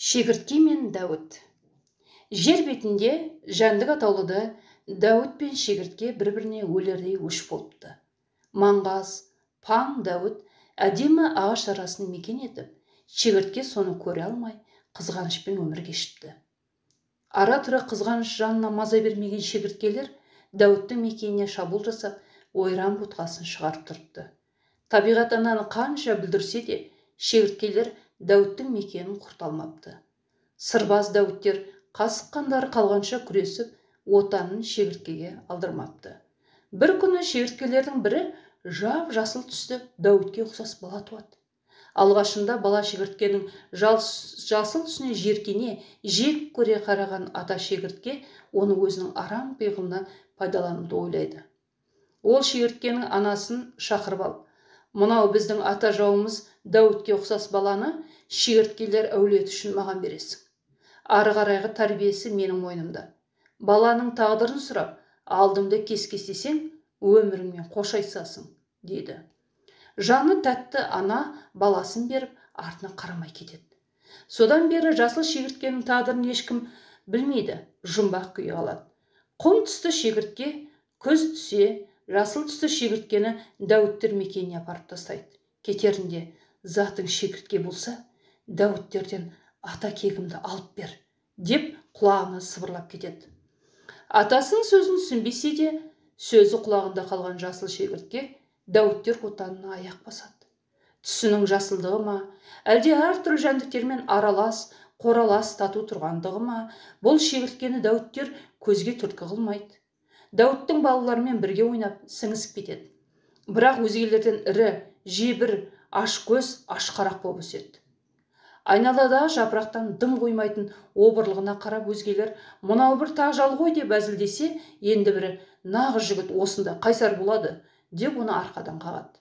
Шегіртке мен Дәуіт. Жер бетінде жәндік атаулыда Дәуіт пен шегіртке бір-біріне өлердей өш болыпты. Маңғаз, паң Дәуіт әдемі ағаш арасын мекен етіп, шегіртке соны көре алмай, қызғанышпен өмір кешіпті. Ара-тұра қызғаныш жанына маза бермеген шегірткелер Дәуіттің мекеніне шабуыл жасап, ойран ботқасын шығарып тұрыпты. Табиғат ананы қанша бүлдірсе де, шегірткелер Дәуіттің мекенін құрта алмапты. Сырбаз Дәуіттер қасық қандары қалғанша күресіп, отанын шегірткеге алдырмапты. Бір күні шегірткелердің бірі жап-жасыл түсті Дәуітке ұқсас бала туады. Алғашында бала шегірткенің жасыл түсіне жеркене, жек көре қараған ата шегіртке оны өзінің арам пиғылына пайдалануды ойлайды. Ол шегірткенің анасын шақырып алып, мынау біздің ата жауымыз Дәуітке ұқсас баланы шегірткелер әулеті үшін маған бересің. Ары қарайғы тәрбиесі менің мойнымда. Баланың тағдырын сұрап, алдымды кес-кестесең, өміріңмен қош айтысасың, дейді. Жаны тәтті ана баласын беріп, артына қарамай кетеді. Содан бері жасыл шегірткенің тағдырын ешкім білмейді, жұмбақ күйі қалады. Құм түсті шегіртке күз түсе, жасыл түсті шегірткені Дәуіттер мекеніне апарып тастайды. Кетерінде затың шегіртке болса, Дәуіттерден ата кегімді алып бер, деп құлағына сыбырлап кетеді. Атасының сөзін түсінбесе де, сөзі құлағында қалған жасыл шегіртке Дәуіттер отанына аяқ басады. Түсінің жасылдығы ма, әлде әртүрлі жәндіктермен аралас, қоралас тату тұрғандығы ма, бұл шегірткені Дәуіттер көзге түрткі қылмайды. Дәуіттің балаларымен бірге ойнап, сіңісіп кетеді. Бірақ өзгелерден ірі, жебір, ашкөз, ашқарақ болып өседі. Айналадағы жапырақтан дым қоймайтын обырлығына қарап өзгелер мынау бір тажал ғой деп әзілдесе, енді бірі нағыз жігіт осында қайсар болады деп оны арқадан қағады.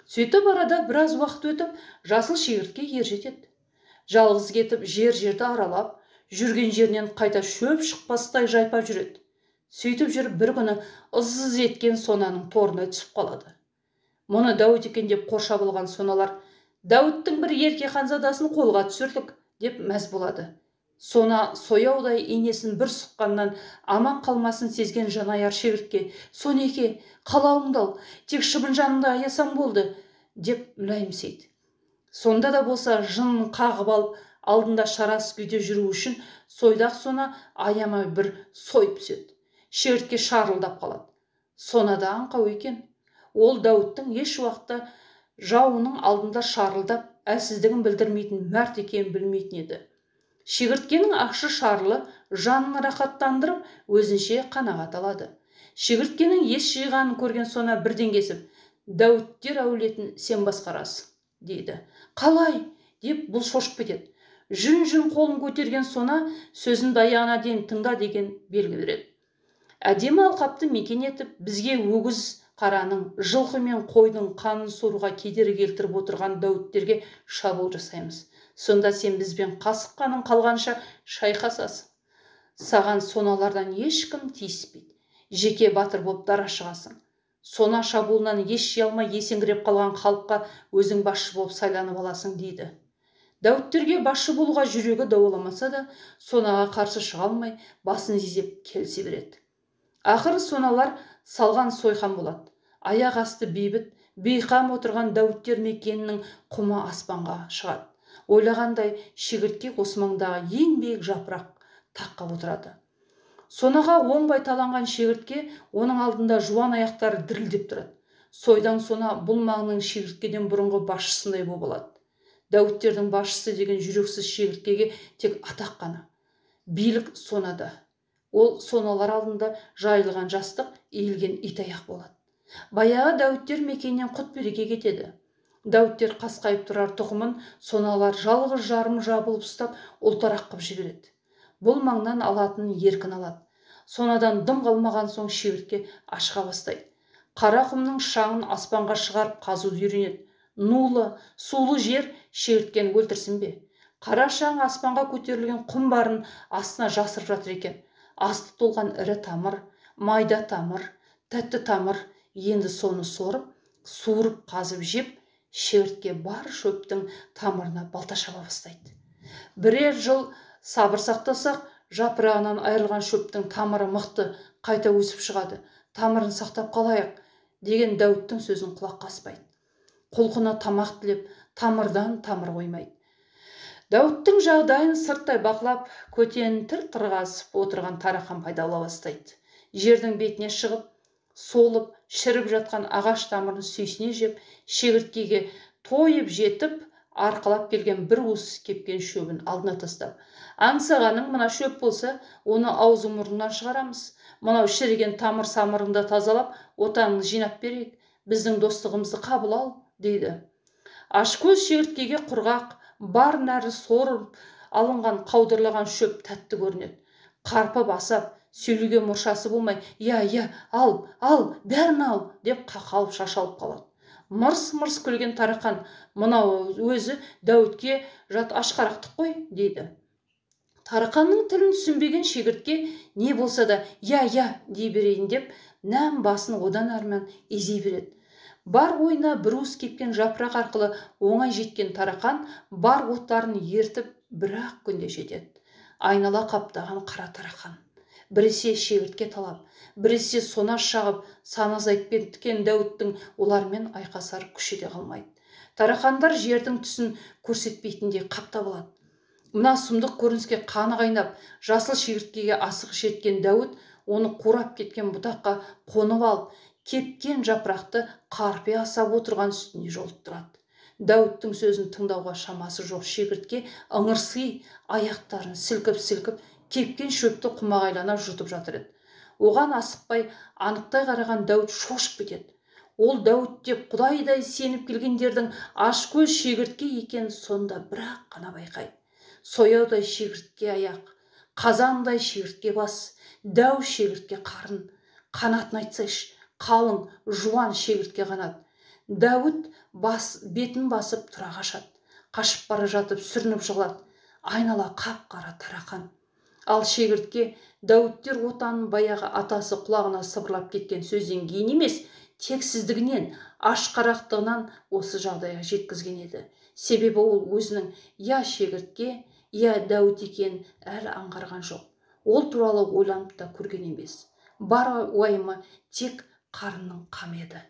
Сөйтіп арада біраз уақыт өтіп, жасыл шегіртке ер жетеді. Жалғыз кетіп, жер-жерді аралап, жүрген жерінен қайта шөп шықпастай жайпап жүреді. Сөйтіп жүріп бір күні ызыз еткен сонаның торына түсіп қалады. Мұны Дәуіт екен деп қоршап алған соналар, Дәуіттің бір ерке ханзадасын қолға түсірдік деп мәз болады. Сона сояудай инесін бір сұққаннан аман қалмасын сезген жанаяр шегіртке, Сонеке, қалауыңды ал, тек шыбын жанымды аясам болды, деп мүләйімсейді. Сонда да болса жынын қағып алып, алдында шарасыз күйде жүру үшін сойдақ сона аямай бір сойып түседі. Шегіртке шарылдап қалады. Сона да аңқау екен. Ол Дәуіттің еш уақытта жауының алдында шарылдап, әлсіздігін білдірмейтін мәрт екенін білмейтін еді. Шегірткенің ащы шарылы жанын рахаттандырып, өзінше қанағат алады. Шегірткенің ес жиғанын көрген сона бірден кесіп, Дәуіттер әулетін сен басқарасың, дейді. Қалай? Деп бұл шошып кетеді. Жүн-жүн қолын көтерген сона сөзін аяғына дейін тыңда деген белгі береді. Әдемі алқапты мекен етіп, бізге өгіз қараның, жылқы мен қойдың қанын соруға кедергі келтіріп отырған Дәуіттерге шабуыл жасаймыз. Сонда сен бізбен қасық қаның қалғанша шайқасасың. Саған соналардан ешкім тиіспейді. Жеке батыр болып дара шығасың. Сона шабуылынан еш жия алмай есеңгіреп қалған халыққа өзің басшы болып сайланып аласың, дейді. Дәуіттерге басшы болуға жүрегі дауаламаса да, сонаға қарсы шыға алмай, басын изеп келісе береді. Ақыры соналар салған сойқан болады. Аяқ асты бейбіт, бейқам отырған Дәуіттер мекенінің құмы аспанға шығады. Ойлағандай шегіртке осы маңдағы ең биік жапырақ таққа отырады. Сонаға оңбай таланған шегіртке оның алдында жуан аяқтары дірілдеп тұрады. Сойдан сона бұл маңның шегірткеден бұрынғы басшысындай болып алады. Дәуіттердің басшысы деген жүрексіз шегірткеге тек атақ қана. Билік сонада. Ол соналар алдында жайылған жастық, иілген ит аяқ болады. Баяғы Дәуіттер мекенінен құт береке кетеді. Дәуіттер қасқайып тұрар тұқымын соналар жалғыз жарым жабылып ұстап, ұлтарақ қып жібереді. Бұл маңнан алатын еркін алады. Сонадан дым қалмаған соң шегіртке ашыға бастайды. Қара құмның шаңын аспанға шығарып қазуды үйренеді. Нулы, сулы жер шегірткені өлтірсін бе? Қара шаң аспанға көтерілген құм барын астына жасырып жатыр екен. Асты толған ірі тамыр, майда тамыр, тәтті тамыр, енді соны сорып, суырып қазып жеп, шегіртке бар шөптің тамырына балта шаба бастайды. Бірер жыл сабыр сақтасақ, жапырағынан айырылған шөптің тамыры мықты, қайта өсіп шығады. Тамырын сақтап қалайық, деген Дәуіттің сөзін құлаққа аспайды. Құлқына тамақ тілеп, тамырдан тамыр қоймайды. Дәуіттің жағдайын сырттай бақылап, көтенін тыр-тырғазып отырған тарақан пайда бола бастайды. Жердің бетіне шығып, солып, шіріп жатқан ағаш тамырын сүйсіне жеп, шегірткеге тойып жетіп, арқалап келген бір уыс кепкен шөбін алдына тастап, аңсағаның мына шөп болса, оны аузы мұрнынан шығарамыз. Мынау шіріген тамыр самырыңды тазалап, отаныңды жинап берейік, біздің достығымызды қабыл ал, дейді. Ашкөз шегірткеге құрғақ, бар нәрі сорып алынған қаудырлаған шөп тәтті көрінеді. Қарпып асап, сөйлеуге мұршасы болмай, «Я, я, ал, ал, бәрін ал», деп қақалып шашалып қалады. Мырс-мырс күлген тарақан, мынау өзі Дәуітке жат ашқарақтық қой, дейді. Тарақанның тілін түсінбеген шегіртке не болса да, «Я, я», дей берейін деп, нәм басын одан әрмен изей береді. Бар ойына бір уыс кепкен жапырақ арқылы оңай жеткен тарақан бар оттарын ертіп бір-ақ күнде жетеді. Айнала қаптаған қара тарақан. Біресе шегіртке талап, біресе сона шағып, саны азайып кеткен Дәуіттің олармен айқасар күші де қалмайды. Тарақандар жердің түсін көрсетпейтіндей қаптап алады. Мына сұмдық көрініске қаны қайнап, жасыл шегірткеге асық жеткен Дәуіт оны қурап кеткен бұтаққа қонып алып, кепкен жапырақты қарпи асап отырған үстіне жолықтырады. Дәуіттің сөзін тыңдауға шамасы жоқ шегіртке ыңырси аяқтарын сілкіп-сілкіп кепкен шөпті құмағайлана жұтып жатыр еді. Оған асықпай анықтай қараған Дәуіт шошып кетеді. Ол Дәуіт деп құдайдай сеніп келгендердің ашкөз шегіртке екенін сонда бірақ қана байқайды. Сояудай шегіртке аяқ, қазандай шегіртке бас, дәу шегіртке қарын, қанатын айтсайшы, қалың, жуан шегіртке қанат. Дәуіт бетін басып тұра қашады. Қашып бара жатып сүрініп жығылады. Айнала қап-қара тарақан. Ал шегіртке Дәуіттер отанын баяғы атасы құлағына сыбырлап кеткен сөзден кейін емес, тексіздігінен, ашқарақтығынан осы жағдайға жеткізген еді. Себебі ол өзінің я шегіртке, я Дәуіт екенін әлі аңғарған жоқ. Ол туралы ойланып та көрген емес. Бар уайымы тек қарынның қамы еді.